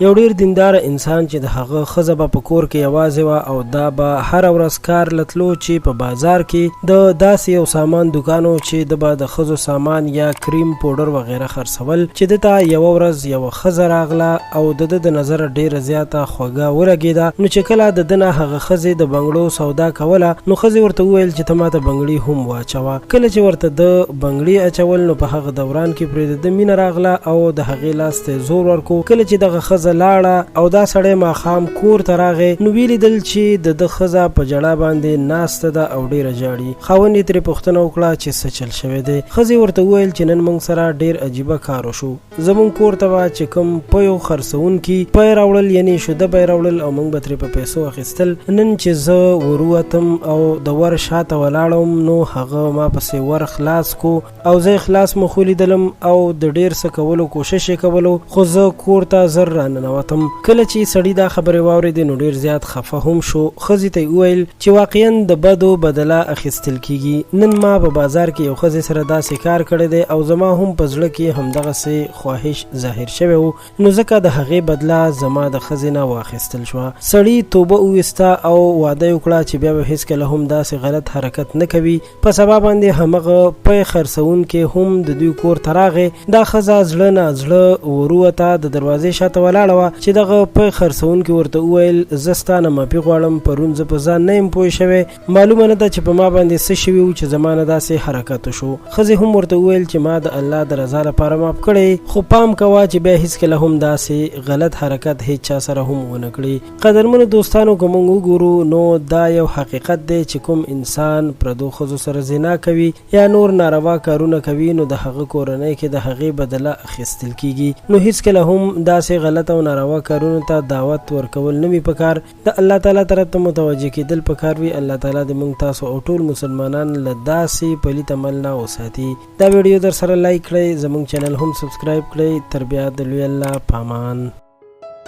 یو ډیر دینداره انسان چې د هغه ښځه به په کور کې یوازې وه او دا به هره ورځ کار له تلو چې په بازار کې د داسې یو سامان دوکان و چې ده به د ښځو سامان یا کریم پوډر وغیره خرڅول چې ده ته یوه ورځ یوه ښځه راغله او د ده د نظره ډیره زیاته خوږه ولګیده نو چې کله د ده نه هغه ښځې د بنګړو سودا کوله نو ښځې ورته وویل چې ته ماته بنګړي هم واچوه کله چې ورته ده بنګړي اچول نو په هغه دوران کې پرې د ده مینه راغله او د هغې لاس ته زور ورکو. کله چې دغه ښځه لاړه او دا سړی ماښام کور ته راغی نو ویې لیدل چې د ده ښځه په ژړا باندې ناسته ده او ډېره ژاړي. خاوند یې ترې پوښتنه وکړه چې څه چل شوی دی؟ ښځې ورته وویل چې نن موږ سره ډېر عجیبه کار وشو. زموږ کور ته به چې کوم پیو خرڅوونکي پی راوړل یعنې شوده به یې راوړل او موږ به ترې په پیسو اخیستل. نن چې زه ورووتم او د ور شاته ولاړه وم نو هغه ما پسې ور خلاص کو او زه یې خلاص مخ ولیدلم او د ډیر څه کولو کوشش یې کولو خو زه کور ته زر راننوتم. کله چې سړي دا خبرې واورېدې نو ډیر زیات خفه هم شو. ښځې ته یې وویل چې واقعا د بدو بدله اخیستل کیږي. نن ما په بازار کې یو ښځې سره داسې کار کړی دی او زما هم په زړه کې همدغسې خواهش ظاهر شوی و نو ځکه د هغې بدله زما د ښځې نه واخیستل شوه. سړي توبه وویسته او وعده یې وکړه چې بیا به هیڅکله هم داسې غلط حرکت نه کوي. په سبا باندې همغه پی خرڅوونکی هم د دوی کور ته راغی. دا ښځه زړه نا زړه ورووته، د دروازې شاته ولاړه وه چې دغه پی خرڅوونکي ورته وویل، زه ستا نه معافي غواړم، پرون زه په ځان نه یم پوه شوی، معلومه نه ده چې په ما باندې څه شوي وو چې زما نه داسې حرکت وشو. ښځې هم ورته وویل چې ما د الله د رضا لپاره معاف کړی، خو پام کوه چې بیا هیڅکله هم داسې غلط حرکت هیچا سره هم ونه کړي. قدرمنو دوستانو که موږ وګورو نو دا یو حقیقت دی چې کوم انسان پردو ښځو سره زنا کوي یا نور ناروا کارونه کوي نو د هغه کورنۍ کې د هغې بدله اخیستل کیږي، نو هیڅکله هم داسې غلط او ناروا کارونو ته دعوت ورکول نه وي پکار. د الله تعالی طرف ته متوجه کیدل پکار وي. الله تعالی دې موږ تاسو او ټول مسلمانان له داسې پلیت عمل نه وساتي. دا ویډیو در سره لایک کړئ، زموږ چینل هم سبسکرایب کړئ. تر بیا د لوی الله پامان.